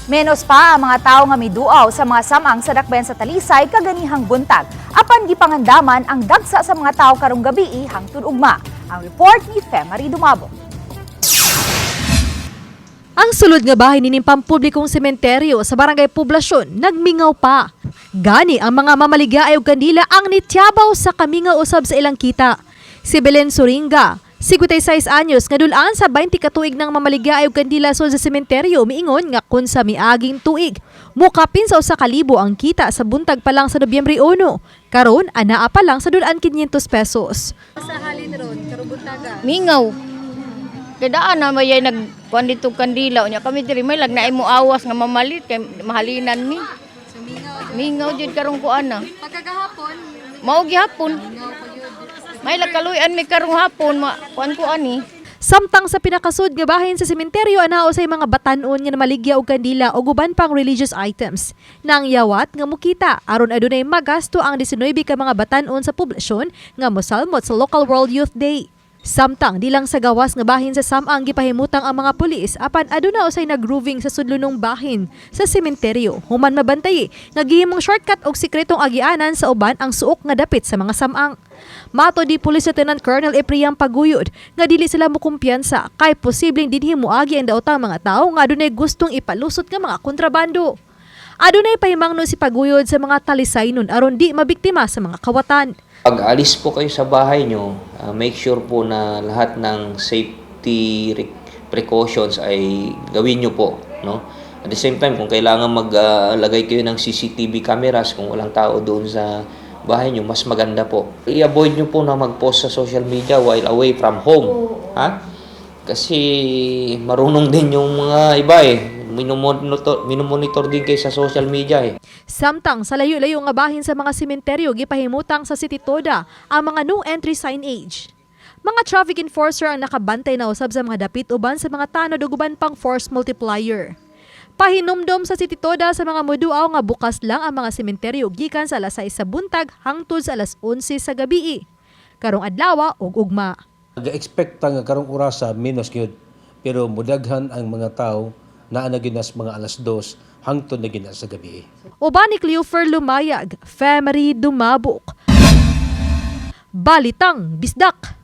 Menos pa ang mga tao nga miduaw sa mga samang sa dakbayan sa Talisay kaganihang buntag. Apan gipangandaman ang dagsa sa mga tao karong gabi hangtod ugma. Ang report ni Femary Dumabo. Ang sulod nga bahin nining pampublikong sementeryo sa Barangay Poblasyon nagmingaw pa. Gani ang mga mamaligya ay og kandila ang nityabaw sa kamingaw usab sa ilang kita. Si Belen Suringa, 56 anyos, nga dulaan sa 20 ka tuig ng mamaligya ay og kandila sul sa sementeryo, miingon nga kun sa miaging tuig, mukapin sa 1,000 ang kita sa buntag pa lang sa Nobyembre 1. Karon anaa pa lang sa dulaan 500 pesos. Mingaw. Kay daan na may nag kuan dito kandila unya kami diri may lag naay mo awas nga mamalit kay mahalinan mi. Mingaw jud karong kuan na. Pagkagahapon, Mao gihapon. May lag kaluy-an mi karong hapon ma kuan ko ani. Samtang sa pinakasud nga bahin sa sementeryo anao say mga batan-on nga namaligya og kandila o uban pang religious items. Nang yawat nga mukita aron adunay magasto ang 19 ka mga batan-on sa poblasyon nga mosalmot sa local World Youth Day. Samtang di lang sa gawas nga bahin sa Samang gipahimutang ang mga pulis, apan aduna usay nagroving sa sudlonong bahin sa sementeryo human mabantay nga gihimong shortcut og sikretong agianan sa uban ang suok nga dapit sa mga samang. Mato di Police Lieutenant Colonel Epriam Paguyod nga dili sila mokumpiyansa kay posibleng dinhi moagi ang daotang mga tawo nga adunay gustong ipalusot nga mga kontrabando. Adunay pahimangno si Paguyod sa mga Talisaynon aron di mabiktima sa mga kawatan. Pag alis po kayo sa bahay nyo, make sure po na lahat ng safety precautions ay gawin nyo po, no? At the same time, kung kailangan maglagay kayo ng CCTV cameras kung walang tao doon sa bahay nyo, mas maganda po. I-avoid nyo po na mag-post sa social media while away from home. Ha? Kasi marunong din yung mga iba eh. Minomonitor din kayo sa social media eh. Samtang sa layo-layo nga bahin sa mga sementeryo, gipahimutang sa City Toda ang mga no entry signage. Mga traffic enforcer ang nakabantay na usab sa mga dapit uban sa mga tanod ug uban pang force multiplier. Pahinumdom sa City Toda sa mga muduaw nga bukas lang ang mga sementeryo gikan sa alas 6 sa buntag hangtod sa alas 11 sa gabi. Karong adlaw ug ugma. Nag-expect ta nga karong orasa menos gyud, pero mudaghan ang mga tao naa na gyud nas mga alas 2 hangtod na gyud na sa gabi. Uban ni Cleofer Lumayag, Femery Dumabok. Balitang Bisdak.